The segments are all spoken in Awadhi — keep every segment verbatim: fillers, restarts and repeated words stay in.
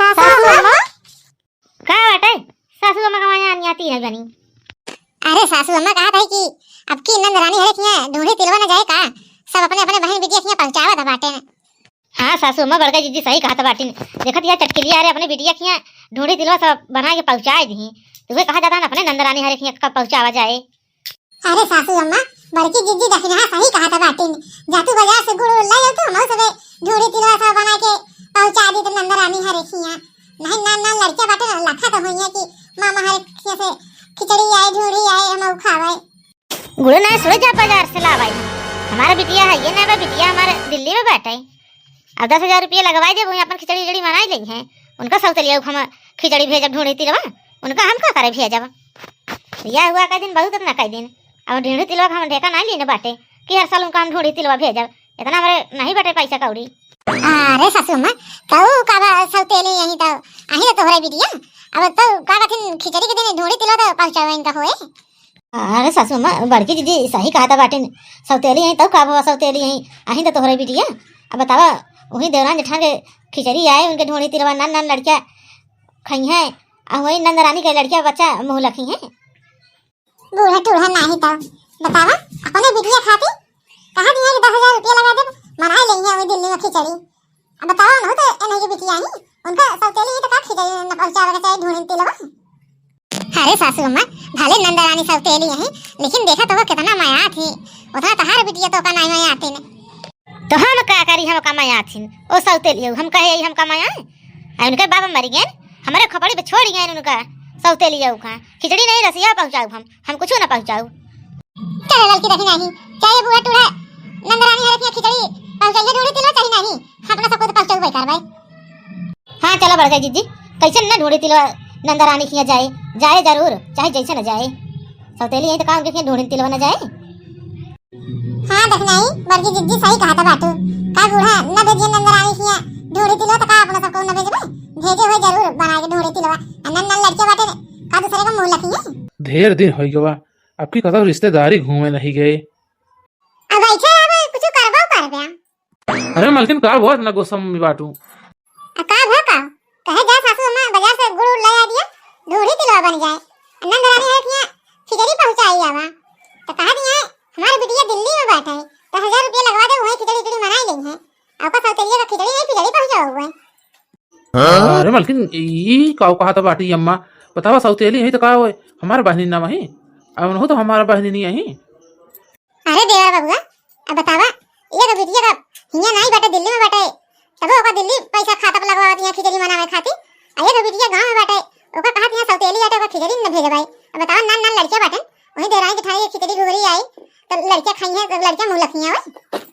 सासू अम्मा? का बाटे? सासू अम्मा का माया आनी आती है बनी। अरे सासू अम्मा, कहा था कि अब की नंद रानी हरे किया ढूंढी तिलवा न जाए का? सब अपने अपने बहन बिटिया किया पहुँचावा था बाटे। हाँ सासू अम्मा, बड़का जिज्जी सही कहा था बाटिन। देखत या चटकिलिया अरे अपने बिटिया किया ढूंढी तिलवा सब बना के पहुँचाए दी। तुहे कहा जाता ना अपने नंद रानी हरे किया कब पहुँचावा जाए। अरे सासू अम्मा, बड़की जिज्जी दखिनहा सही कहा था बाटिन। जा तू बाजार से गुड़ उड़ लाई, तो हमहू सबे ढूंढी तिलवा सब बना के पहुँचा दी तो नंद रानी हरे खिया। नहीं ना ना लड़किया बाटे ना लखा तो होइए कि मामा हरे खिया से खिचड़ी आए, ढूंढी आए, हमहू खावे। गुड़ ना सुड़े जा बाजार से लावाई। हमारा बिटिया है ये ना बा, बिटिया हमारे दिल्ली में बैठे। अब दस हजार रुपया लगवाई देबो, अपन खिचड़ी उचड़ी बनाई लेई हैं। उनका सौतेलिया हम खिचड़ी भेजब ढूंढी तिलवा, उनका हम का करे भेजब? या हुआ का दिन बहुत ना कई दिन। अब ढूंढी तिलवा का हम ठेका नहीं लेने बाटे कि हर साल उनका हम ढूंढी तिलवा भेजब। इतना हमारे नहीं बाटे पैसा कौड़ी। अरे सासू अम्मा, तऊ का बा सौतेली यहीं तो, अहीं तो तोहरे बिटिया। अब तो का कथिन खिचड़ी के दिन ढूंढी तिलवा तो पहुँचावे इनका होए। अरे सासू अम्मा, बड़की दीदी सही कहा था बाटिन, सौतेली यहीं तऊ का बा सौतेली यहीं, अहीं तो तोहरे बिटिया। अब बतावा, वही देवरान जेठान के खिचड़ी आए, उनके ढूंढी तिलवा नान नान लड़किया खई हैं, आ वही नंद रानी के लड़किया बच्चा मुँह लखी हैं। बूढ़ा टूढ़ा नाही तो बतावा, अपने बिटिया खातिर कहा दिया कि दस हजार रुपया लगा देब, मनाए लेंगे अभी दिल्ली में खिचड़ी। अब बतावा, उनहु तो एनही के बिटिया ही, उनका सौतेली ही तो का खिचड़ी न पहुँचावे के चाहे ढूंढी तिलवा। अरे सासू अम्मा, भले नंद रानी सौतेली है, लेकिन देखा तो वो कितना मया थी, उतना तहार बिटिया तो का नहीं मया थी ने। तो हम का करी, हम कमाया थिन, ओ सौतेलिया, हम कहे, हम कमाया, आ उनके बाबा मर गए, हमारे खोपड़ी पे छोड़ गए उनका, सौतेलिया का खिचड़ी नहीं रसिया पहुँचाऊ हम, हम कुछ ना पहुँचाऊ। चलो लड़की देखी नहीं, चाहे बूढ़ा टूढ़ा नंदरानी हरे किया खिचड़ी पहुँचाइए, ढूंढी तिलो चाहे नहीं, हम अपना सबको तो पहुँचाऊ भाई कार भाई। हाँ चलो बड़का जिज्जी, कैसे न ढूंढी तिलो नंदरानी किया जाए, जाए जरूर, चाहे जैसे न जाए, सौतेली है तो का उनके किया ढूंढी तिलो न जाए। हाँ, देखनाई, बड़की जिज्जी सही कहा था बाटू। का बूढ़ा न भेजिए नंदरानी किया ढूंढी तिलवा, तो का अपना सबको न भेजबे? भेजे होए जरूर बना के ढूंढी तिलवा। आ नन नन लड़के बाटे, का दूसरे का मुंह लखिए? ढेर दिन होई गवा, अब की कतौ रिश्तेदारी घूमे नहीं गए। अब ऐसे अब कुछ करबो करबे। अरे मलकिन, का बहुत ना गुस्सा में बाटू। आ का भा का? कहे जा सासू अम्मा बाजार से गुड़ उड़ ले आ दिया, ढूंढी तिलवा बन जाए। नंद रानी है किया खिचड़ी पहुंचाई आवा। तो कहा दिया हमारे बिटिया दिल्ली में बैठा है, तो हजार रुपया लगवा दे, वहीं खिचड़ी उचड़ी बनाई लेई है। आपका सौतेलिया का खिचड़ी नहीं, खिचड़ी पहुंचावा हुआ है। अरे मलकिन, ई का कहा था बाटी अम्मा? बतावा, सौतेली है तो का होए? हमारे बहनी नाम है, अब उनहु तो हमारा बहनी नहीं है। अरे देवर बबुआ, अब बतावा, एक बिटिया का हियां नाई बाटे, दिल्ली में बाटे, तबो ओका दिल्ली पैसा खाता पर लगवावत हियां खिचड़ी मनावे खातिर। आ एक बिटिया गांव में बाटे, ओका कहत हियां सौतेली बाटे, ओका खिचड़ी न भेजबाई। अब बतावा, नान नान लड़किया बाटे, वही देराई जेठाई के खिचड़ी घुघरी आई, तो लड़किया खाई है, तो लड़किया मुंह लखिया होई।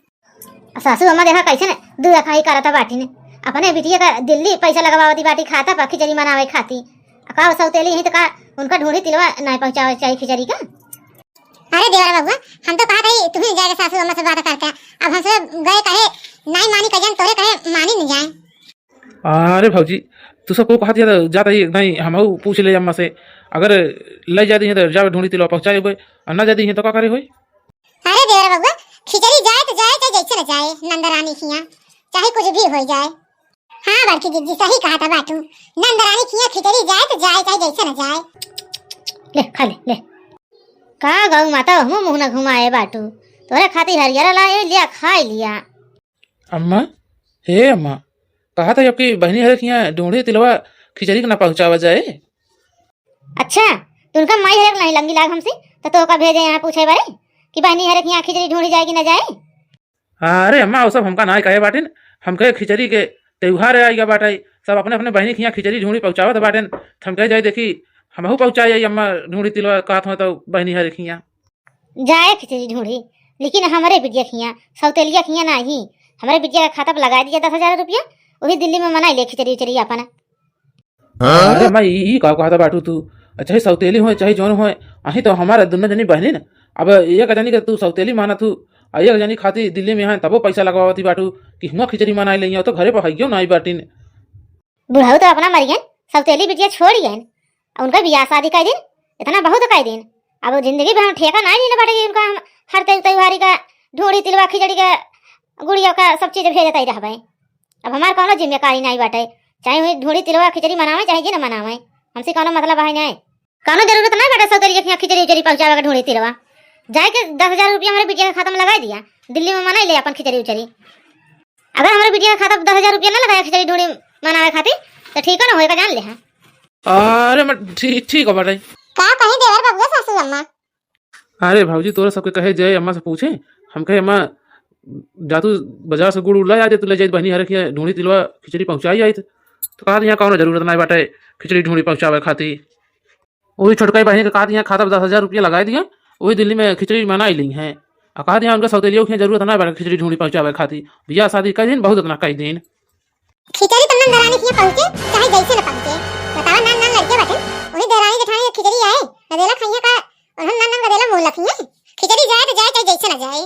सासू अम्मा देखा कैसे न दू अखाई करत बाटी ने, अपने बिटिया का दिल्ली पैसा लगवावती बाटी खाता पर खिचड़ी मनावे खातिर। आ का सौतेली है तो का उनका ढूंढी तिलवा नहीं पहुंचावे चाहिए खिचड़ी का? अरे देवरा बबुआ, हम तो कहा था तुम्हें जाके सासू अम्मा से बात करके, अब हमसे गए कहे नहीं मानी कजन तोरे कहे मानी नहीं जाए। अरे भौजी, तू सबको कहा दिया था, जाता ही नहीं, हम पूछ ले अम्मा से, अगर ले जाती है तो जावे ढूंढी तिलवा पहुंचाए हुए, और ना जाती है तो का करे हुई? अरे देवरा बबुआ, खिचड़ी जाए तो जाए, चाहे जैसे न जाए, नंद रानी खिया, चाहे कुछ भी हो जाए। हाँ बड़की जिज्जी सही कहा था बाटू, नंद रानी खिया खिचड़ी जाए तो जाए, चाहे जैसे न जाए। ले खा ले, ले। का गौ माता, हमू मुँह न घुमाए बाटू, तोरे खातिर हरियरा लाए लिया, खाए लिया। अम्मा, हे अम्मा, कहा था आपकी बहनी हरे किया ढूंढी तिलवा खिचड़ी के ना पहुंचावा जाए। अच्छा, तो उनका माई हरे नहीं लंगी लाग हमसे, तो तो का भेजे यहाँ पूछे बारे कि बहनी हरे किया खिचड़ी ढूंढी जाए कि ना जाए? अरे अम्मा, वो सब हमका ना कहे बाटिन, हम कहे खिचड़ी के त्योहार आइगा बाटे, सब अपने अपने बहनी खिया खिचड़ी ढूंढी पहुंचावत बाटिन, तो हम कहे जाए देखी, हमहू पहुंचा जाई अम्मा ढूंढी तिलवा कहत हो तो बहनी हरे खिया। जाए खिचड़ी ढूंढी, लेकिन हमरे बिटिया खिया, सौतेलिया खिया नाही। हमरे बिटिया का खाता पर लगा दिया दस हजार रुपया, वही दिल्ली में मनाई ले खिचड़ी उचड़ी अपन। अरे माई, ई, ई का कहता बाटू तू? चाहे सौतेली होए, चाहे जौन होए, अही तो हमारा दुनो जनी बहनी न। अब एक जनी के तू सौतेली मानत हू, आ एक जनी खाती दिल्ली में हैं, तबो पैसा लगवावती बाटू कि हुआ खिचड़ी मनाई लेइया, तो घरे पर हइयो नाई बाटिन। बुढ़ऊ तो अपना मर गए, सौतेली बिटिया छोड़ गए, उनका बियाह शादी कर दिन, इतना बहुत कर दिन। अब वो जिंदगी भर हम ठेका नाई लेने बाटे कि उनका हम हर त्य-, त्योहारी का ढूंढी तिलवा खिचड़ी का गुड़िया का सब चीज भेजत ही रहबे। अब हमार कौनो जिम्मेदारी नाई बाटे, चाहे वही ढूंढी तिलवा खिचड़ी मनावे, चाहे जिन मनावे, हमसे कौनो मतलब है नहीं। कौनो जरूरत नहीं बाटे सौतेलिया के यहाँ खिचड़ी उचड़ी पहुँचावे के ढूंढी तिलवा। जाए के दस हजार रुपया हमरे बिटिया के खाता में लगाई दिया, दिल्ली में मनाई ले अपन खिचड़ी उचड़ी। अगर हमरे बिटिया के खाता में दस हजार रुपया ना लगाया खिचड़ी ढूंढी मनावे खातिर, तो ठीक है ना, होएगा जान ले। हाँ, अरे मैं ठीक, ठीक है बाटे। का कही देवर बबुआ सासू अम्मा? अरे भौजी, तोरा सबके कहे जाए अम्मा से पूछे, हम कहे अम्मा, जा तू बाजार से गुड़ उड़ ला आ दे, तू ले जाइत बहिनी हरे खिया ढूंढी तिलवा खिचड़ी पहुँचाई आइत। तो कहत यहाँ कौनो जरूरत नहीं बाटे खिचड़ी ढूंढी पहुँचावे खातिर। वही छोटका बहिनी के कहत यहाँ खाता दस हजार रुपया लगाई दिया, वही दिल्ली में खिचड़ी मनाई ली हैं। आ कहत यहाँ उनका सौतेलिया के जरूरत नहीं बाटे खिचड़ी ढूंढी पहुँचावे खातिर। बियाह शादी कई दिन, बहुत इतना कई दिन। खिचड़ी तो नंद रानी के यहाँ पहुँचे, चाहे जैसे न पहुँचे। बतावा, नान नान लड़के बाटे, वही देरानी जेठानी के खिचड़ी आए, गदेला खइया का, उन्हन नान नान गदेला मुँह लखिया। खिचड़ी जाए तो जाए, चाहे जैसे न जाए।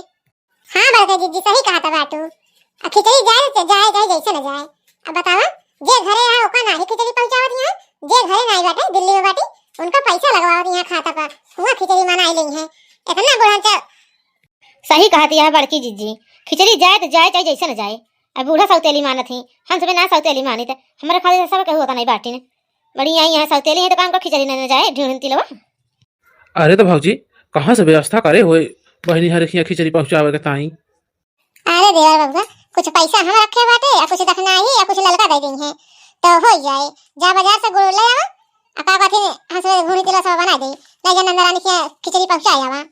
हाँ बड़का जिज्जी, सही कहा था बाटू। आ खिचड़ी जाए तो जाए, चाहे जैसे न जाए। अब बतावा, जे घरे है ओका नाही खिचड़ी पहुँचावत यहाँ, जे घरे नाही बाटे, दिल्ली में बाटे, उनका पैसा लगवावत यहाँ खाता पर, हुआ खिचड़ी मनाई ली है। इतना बुढ़ांचा। सही कहत यह बड़की जिज्जी, खिचड़ी जाए तो जाए, चाहे जैसे न जाए। अब बूढ़ा सौतेली मानत ही, हम सबे ना सौतेली मानित, हमारे खातिर सब केहू होता नहीं बाटिन। बड़ी आई यहाँ सौतेली है तो काम का खिचड़ी न जाए, ढूंढन तिलवा। अरे तो भौजी, कहाँ से व्यवस्था करे होए बहिनी हरे खिया खिचड़ी पहुँचावे के ताई? अरे देवर बबुआ, कुछ पैसा हम रखे बाटे, या कुछ दखनाही, या कुछ ललका दे दी है, तो हो जाए। जा बाजार से गुड़ ले आवा, आ का कथी हंसवे घूनी तिलवा सब बना दे, ले जा नंद रानी खिया खिचड़ी पहुँचा आवा।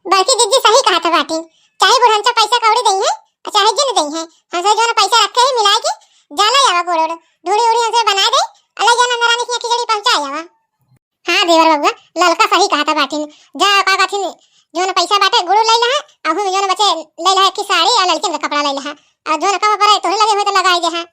बड़की जिज्जी सही कहा था बाटी, चाहे बुढ़ंचा पैसा कौड़ी दई है, आ चाहे जिन दई है, हमसे जौन पैसा रखे ही मिलाए के जा ले आवा गुड़ उड़, ढूढ़ी उड़ी हमसे बना दे, आ ले जा नंद रानी खिया खिचड़ी पहुँचा आवा। हाँ देवर बबुआ, ललका सही कहा था बाटिन, जा का कथिन, जौन पैसा बाटे गुड़ उड़ ले लहा, अहू में जौन बचे ले लहा की साड़ी आ लड़किन का कपड़ा ले लहा, आ जौन कम पड़े तोहरे लगे हुए तो लगाई दे हा।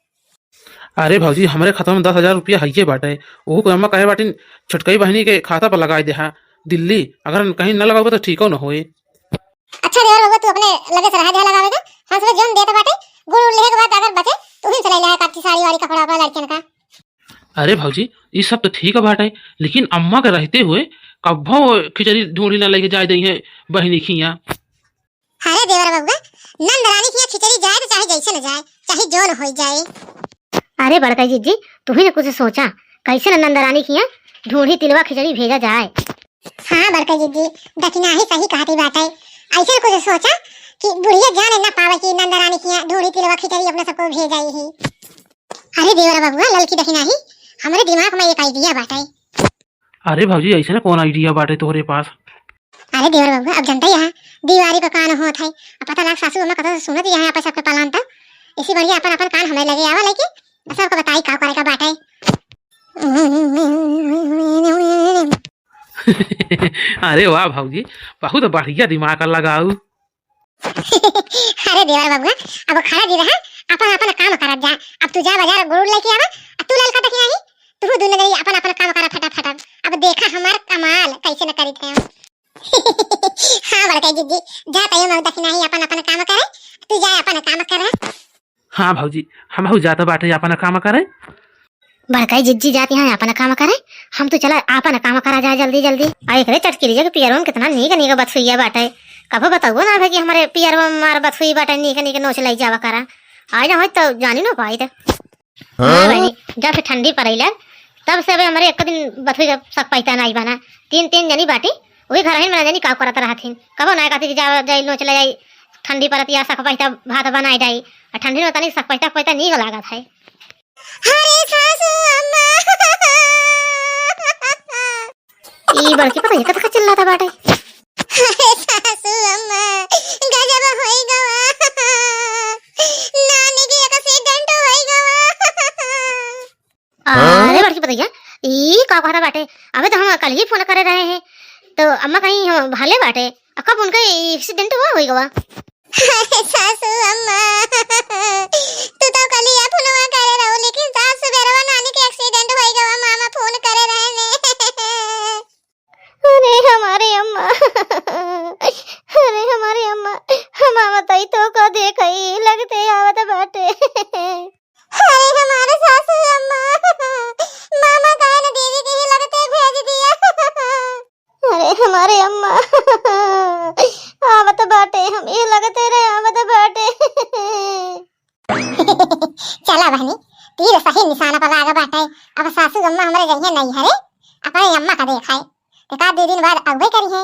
अरे भौजी, हमरे खाता में दस हजार रुपया हइये बाटे, ओहू को अम्मा कहे बाटिन छोटकई बहिनी के खाता पर लगाई दे हा दिल्ली, अगर कहीं न लगाबो तो ठीको न होए। अच्छा देवर बबुआ, तू अपने लगे से रहा दे लगावे का, हम सब जौन देत बाटे, गुड़ उड़ लेहे के बाद अगर बचे, तू ही से ले ले काटी साड़ी वाड़ी कपड़ा अपना लड़कियन का। अरे भौजी, ई सब तो ठीक बाटे, लेकिन अम्मा के रहते हुए कब्बो खिचड़ी ढूंढी ना लेके जाए दई है बहिनी खिया। अरे देवर बबुआ, नंद रानी खिया खिचड़ी जाए तो चाहे जैसे न जाए, चाहे जौन होई जाए। अरे बड़का जिज्जी, तू ही न कुछ सोचा, कैसे न नंद रानी खिया ढूंढी तिलवा खिचड़ी भेजा जाए। हाँ बड़का जिज्जी, दखिनाही सही कहती बाटे। ऐसे कुछ सोचा कि बुढ़िया जाने ना पावे कि नंद रानी खिया ढूंढी तिलवा खिचड़ी अपना सबको भेज आई ही। अरे देवर बबुआ, ललकी दखिनाही, हमरे दिमाग में एक idea बाटे। अरे भौजी, ऐसे ना कौन idea बाटे तोहरे पास? अरे देवर बबुआ, अब जनता यहाँ दीवारी पर कान होत है, अब पता लाग सासू अम्मा कतौ से सुनत यहाँ अपन सबके plan, तो इसी बढ़िया अपन अपन कान हमें लगे आवा लेके सबको बताई का करे का बाटे। अरे वाह भौजी, बहुत बढ़िया दिमाग लगाऊ। अरे देवर बबुआ, अब खड़ा जी रहा, अपन अपन काम करत जा। अब तू जा बाजार गुड़ लेके आवा, आ तू ललका दखिनाही, तू दोनों जनी अपन अपन काम करा फटाफट। अब देखा हमार कमाल कैसे न करी थे हम। हाँ बड़का जिज्जी, जा तय मऊ दखिनाही अपन अपन काम करे, तू जा अपन काम करे। हाँ भौजी, हमहू जात बाटे अपन काम करे। बड़काई जिज्जी जाती हैं अपन काम करे, हम तो चला अपन काम करा जाए जल्दी जल्दी। आ एकरे चटकिलिया के पियरवा में कितना नीक नीक बथुइया बाटे। कबो बताओ ना भाई कि हमारे पियरवा में मार बथुई बाटे, नीक नीक नोच लाई जावा करा। आ जाओ तो जानी ना पाई तो। हाँ बहनी, जब से ठंडी पड़े लग, तब से अबे हमारे एक दिन बथुई का सक पैता नहीं बना। तीन तीन जनी बाटी, वही घर ही में ना जानी का करत रहथिन। कबो ना कहती कि जा जाई नोच ले जाई, ठंडी पड़त या सक पैता भात बनाई जाई। आ ठंडी में तनी सक पैता पैता नीक लागत है। अरे सासू अम्मा। ई बड़की पता है कतका चिल्लाता बाटे। अरे सासू अम्मा, गजब होई गवा। नानी के accident होई गवा। अरे बड़की पतैया, ई का कहता बाटे? अबे तो हम कल ही फोन करे रहे हैं, तो अम्मा कहीं हम भले बाटे, आ कब उनका accident हुआ होई गवा? अरे सासू अम्मा, तू तो कल ही फोनवा करे रहो, लेकिन सास सुबेरवा नानी के accident होई गवा, मामा फोन करे रहे ने। अरे हमारे अम्मा, अरे हमारे अम्मा, मामा तई तो का देखई लगते आवत बाटे। अरे हमारे सासू अम्मा, मामा काहे न देवी के ही लगते भेज दिया। अरे हमारे अम्मा, आवत बाटे, हम ये लगते रहे आवत बाटे। चला बहनी, तीर सही निशाना पर लागा बाटे। अब सासू अम्मा हमरे जइहे नैहरे, अपने अम्मा का देखाए। तो का दो दिन बाद अउबे करिहे।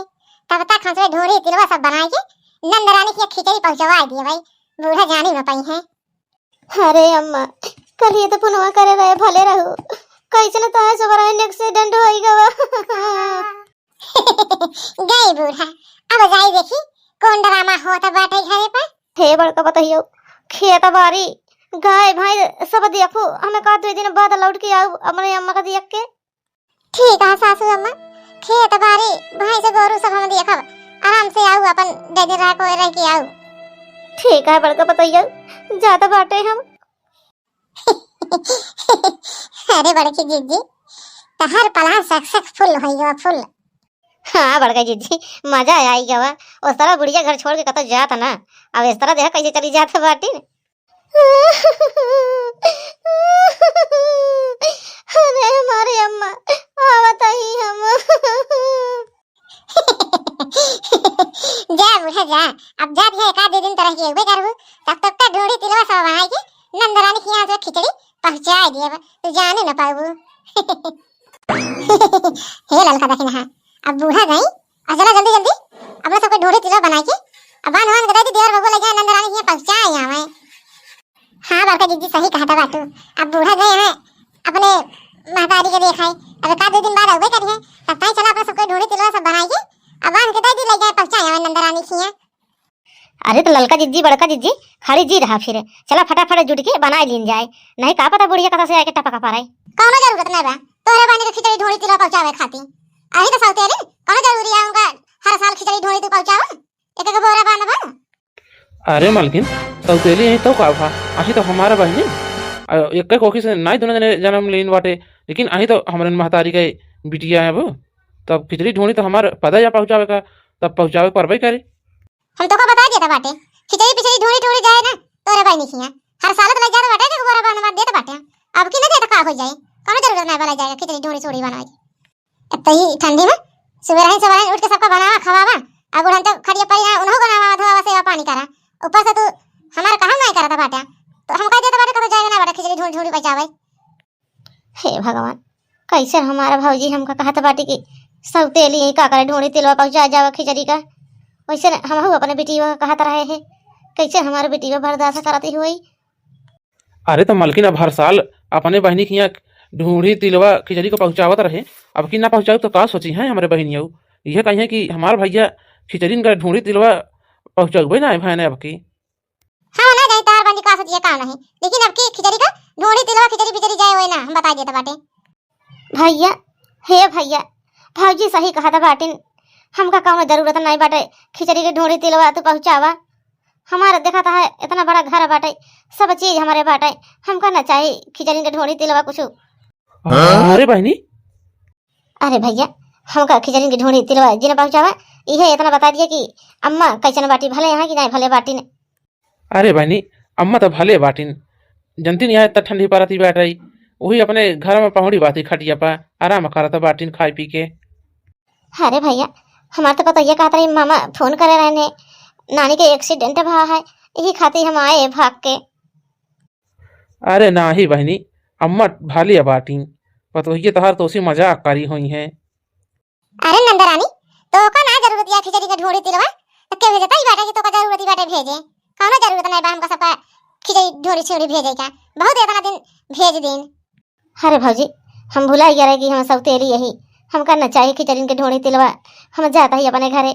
तब तक हम सब ढोढ़ी तिलवा सब बनाए के नंद रानी के खिचड़ी पहुँचवाए दिए भाई, बूढ़ा जानी न पइहे। अरे अम्मा, कल ये तो पुनवा करे रहे, भले रहू। कैसे न तोहे सुबह रहे, accident होई गवा। गई बूढ़ा, अब जाई देखी कौन drama होता बाटे घरे पर। हे बड़का पतोहियो, खेत बारी, गाय भैंस सब देखू, हमें का दो दिन बाद लौट के आऊ अपने अम्मा का देख के। ठीक है सासू अम्मा, खेत बारी, भैंस गोरू सब हम देखब, आराम से आऊ, अपन दो दिन रह को रह के आऊ। ठीक है बड़का पतोहियो, जात बाटे हम। अरे बड़की जिज्जी, तहर plan successful होई गवा, full। हाँ बड़का जिज्जी, मजा आई गवा। उस तरह बुढ़िया घर छोड़ के कतौ जात ना, अब इस तरह देखा कैसे चली जात बाटी। अरे हमारे अम्मा, आवत ही हम। जा बूढ़ा जा, अब जात है एक आध दिन तो रह के अउबे करबू, तब तक का ढोढ़ी तिलवा सब बनाए के नंद रानी के यहाँ से खिचड़ी पहुँचाए दिए, तू जाने न पाबू। हे ललका दखिनहा, अब बूढ़ा गई, आ चला जल्दी जल्दी अपना सबके ढोढ़ी तिलवा बनाए के अब बांध बांध के दे दी, देवर बबुआ ले जाए नंद रानी के यहाँ पहुँचाए आवे। हाँ बड़का जिज्जी सही कहत बाटू, अब बूढ़ा गए हैं अपने महतारी के देखाए, अब एक आध दो दिन बाद अउबे करिहे, तब ताई चला अपना सबके ढोढ़ी तिलवा सब बनाए के अब बांध के दे दी, ले जाए पहुँचाए आवे नंद रानी के यहाँ। अरे तो ललका जिज्जी बड़का जिज्जी खड़ी जी रहा, फिर चला फटाफट जुट के बनाए लीन जाए, नहीं का पता बुढ़िया कहाँ से आके टपका पड़े। कौनो जरूरत नहीं बा तोहरे बहनी के खिचड़ी ढोढ़ी तिलवा पहुँचावे खातिर, अही तो सौतेली, कौनो जरूरी है उनका हर साल खिचड़ी ढोढ़ी तू पहुँचावा, एक एक बोरा बांधबा। अरे मालकिन, सौतेली यही तो का भा, अही तो हमारा बहनी, आ, एक कोखी से नाई दोनों जने जन्म लेन बाटे, लेकिन अही तो हमरे महतारी के बिटिया है वो, तब खिचड़ी ढोढ़ी तो हमार पता या पहुँचावे का, तब पहुँचावे परबे करे। हम तोका बताइ देत बाटे, खिचड़ी पिचड़ी ढोढ़ी ढोढ़ी जाए ना, तोरे बहिनी खिया। हर साल तो लइ जात बाटे, एक बोरा बनवा देत बाटे। अब की ना दे तो का होइ जाए, कौनो जरूरत ना बा लइ जाए खिचड़ी ढोढ़ी सोढ़ी बनवाए के। अब तो ई ठंडी में सुबह रही, सुबह रही उठ के सबका बनावा, खवावा, आ गुड़हन तो खड़िया पड़ी ना, उन्हों बनावा, धोवा, सेवा पानी करा। ऊपर से तू हमार काम नहीं करत बाटे, तो हम कह देत बाटे, कतौ जाए ना बाटे, खिचड़ी ढोढ़ी ढोढ़ी पहुँचावे। हे भगवान, कैसे हमारा भौजी हमका कहत बाटी कि सौतेली यही का करे, ढोढ़ी तिलवा पहुँचा जावा खिचड़ी का। वैसे हमहू अपने बिटिया का कहत रहे हैं, कैसे हमारे बिटिया बर्दाश्त करती हुई। अरे तो मलकिन, अब हर साल अपने बहिनी के यहाँ ढोढ़ी तिलवा खिचड़ी को पहुँचावत रहे, अब की ना पहुँचाऊ तो का सोची हैं हमारे बहिनिया? यह कहिए कि हमार भैया खिचड़ी का ढोढ़ी तिलवा पहुँचौबे ना है भाई ने अब की। हाँ, ना जाई तोहार बहिनी का सोचिए का नहीं, लेकिन अब की खिचड़ी का ढोढ़ी तिलवा खिचड़ी बिचड़ी जाए होए ना, हम बताइ देत बाटे। भैया, हे भैया, भौजी सही कहत बाटिन, हमका कौनो जरूरत नहीं बाटे खिचड़ी के ढोढ़ी तिलवा तू पहुँचावा। हमारे देखत है इतना बड़ा घर बाटे, सब चीज हमारे बाटे, हमका ना चाही खिचड़ी के ढोढ़ी तिलवा कुछ। अरे बहिनी। अरे भैया, हमका खिचड़ी के ढोढ़ी तिलवा जिन पहुँचावा, इहे इतना बताइ दिया कि अम्मा कैसन बाटी, भले यहाँ कि नहीं भले बाटिन। अरे बहिनी, अम्मा तो भले बाटिन, जनती नहीं है इतना ठंडी परती बाटई, वही अपने घर में पहुड़ी बाती खटिया पर आराम करत बाटिन खाए पी के। अरे भैया, हमार तो पतोहिया कहत रही, मामा फोन करे रहने, नानी के accident भा है, यही खातिर हम आए भाग के। अरे नाही बहिनी, अम्मा भले बाटिन, पतोहिया तोहार तोसी मजाक करी होइहैं। अरे नंदरानी, तोका ना जरूरत या खिचड़ी के ढोढ़ी तिलवा, तो के भेजता ही बाटे कि तोका जरूरत ही बाटे भेजे। कौनो जरूरत नहीं बा हमका सबका खिचड़ी ढोढ़ी छिड़ी भेजे का, बहुत इतना दिन भेज दिन। अरे भौजी, हम भुला गया रहे कि हम सौतेली यही, हमका न चाहिए खिचड़ी के ढोढ़ी तिलवा, हम जाता ही अपने घरे।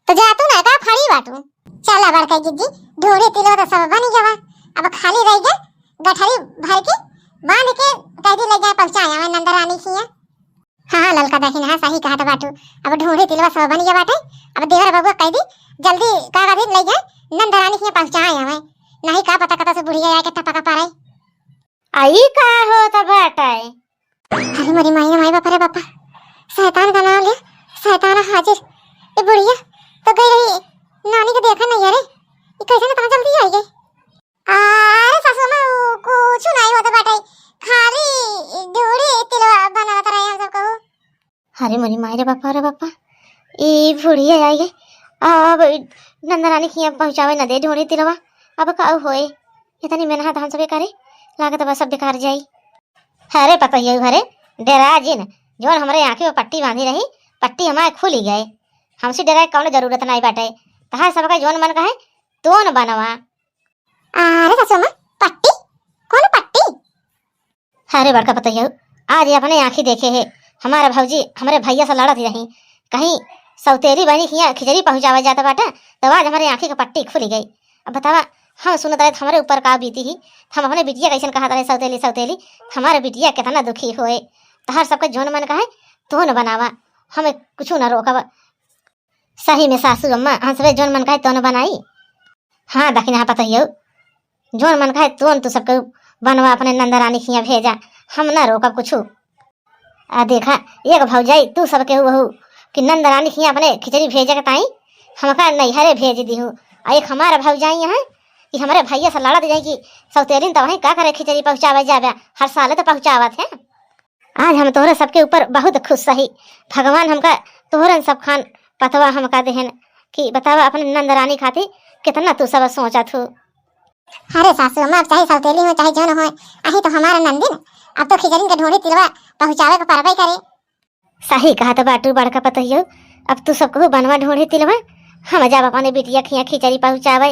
तो जा तू ना, का खड़ी बाटू? चला बड़का जिज्जी, ढोढ़ी तिलवा तो सब बनी गवा, अब खाली रह गया गठरी भर के बांध के कह दी ले जाए पहुँचाए हमें नंदरानी खिया। हाँ, हाँ, ललका दहिन, हाँ, सही कहत बाटू। अब ढोढ़ी तिलवा सब बन गया बाटे। अब देवर बबुआ कह दी, जल्दी का करी, ले जाए नंदरानी के पहुँचाए हमें, नहीं का पता कता से बुढ़िया आए के टपका पारे। आई का होत बाटे? अरे मोरी माई रे माई, बाप रे बापा, शैतान का नाम ले, शैतान हाजिर। ए बुढ़िया तो गई रही नानी के देखा नहीं, अरे ये कैसे ना इतना जल्दी आई गई? अरे सासू माँ, उ कुछ नहीं होत बाटे, खाली ढोढ़ी तिलवा बनावत रहे हम सब कहू। अरे मोरी माई रे बापा रे बापा, ई बुढ़िया आई गई। अब नंदरानी खिया पहुँचावे न दे ढोढ़ी तिलवा, अब का होए? इतनी मेहनत हम सबे करे, लागत बा सब बेकार जाई। अरे पतोहियो, अरे डेरा जिन, जौन हमरे आँखी पे पट्टी बाँधी रही, पट्टी हमारे खुली गए। हमसे डेराए कौनो जरूरत नाई बाटे। तहार सबका जौन मन कहे तोन बनवा। अरे सासू अम्मा, पट्टी? कौन पट्टी? अरे बड़का पतोहियो, आज ये अपने आँखी देखे है, हमारा भौजी हमरे भैया से लड़त रही, कहीं सौतेली बहिनी के हियाँ खिचड़ी पहुँचावे जात बाटे, तो आज हमरे आँखी के पट्टी खुली गई। अब बतावा, हम सुनत रहे तो हमरे ऊपर का बीती ही, हम अपने बिटिया कैसन कहत रहे सौतेली सौतेली, हमारे बिटिया कितना दुखी होए। तहार सबके जौन मन कहे तोन बनावा, हमें कुछ न रोकब। सही में सासू अम्मा, हम सबे जौन मन कहे तोन बनाई। हाँ दखिनहा पतोहियो, जौन मन कहे तोन तू सबके बनवा, अपने नंद रानी के हियाँ भेजा, हम ना रोकब कुछ। आ देखा, एक भौजाई तू सबके वहू कि नंद रानी के हियाँ अपने खिचड़ी भेजे के ताई हमका नैहरे भेज दिहू। आ एक हमारा भौजाई है कि हमरे भैया से लड़त जाई कि सौतेलिन तो वहीं का करे खिचड़ी पहुँचावे जावे, हर साल तो पहुँचावत है। आज हम तोहरे सबके ऊपर बहुत खुश सही। भगवान हमका तोहरन सब खान पतवा हमका देहन कि बतावा अपने नंद रानी खातिर कितना तू सब सोचत हो। अरे सासू अम्मा, अब चाहे सौतेली हो चाहे जौन हो, अही तो हमारा नंदिन, अब तो खिचड़िन के ढोढ़ी तिलवा पहुँचावे के परबे करे। सही कहत बाटू बड़का पतोहियो, अब तू सब कहू बनवा ढोढ़ी तिलवा, हम जाब अपने बिटिया के हियाँ खिचड़ी पहुँचावे,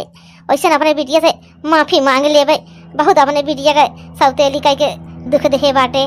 वैसे अपने बिटिया से माफी मांग लेबे, बहुत अपने बिटिया के सौतेली कह के दुख देहे बाटे।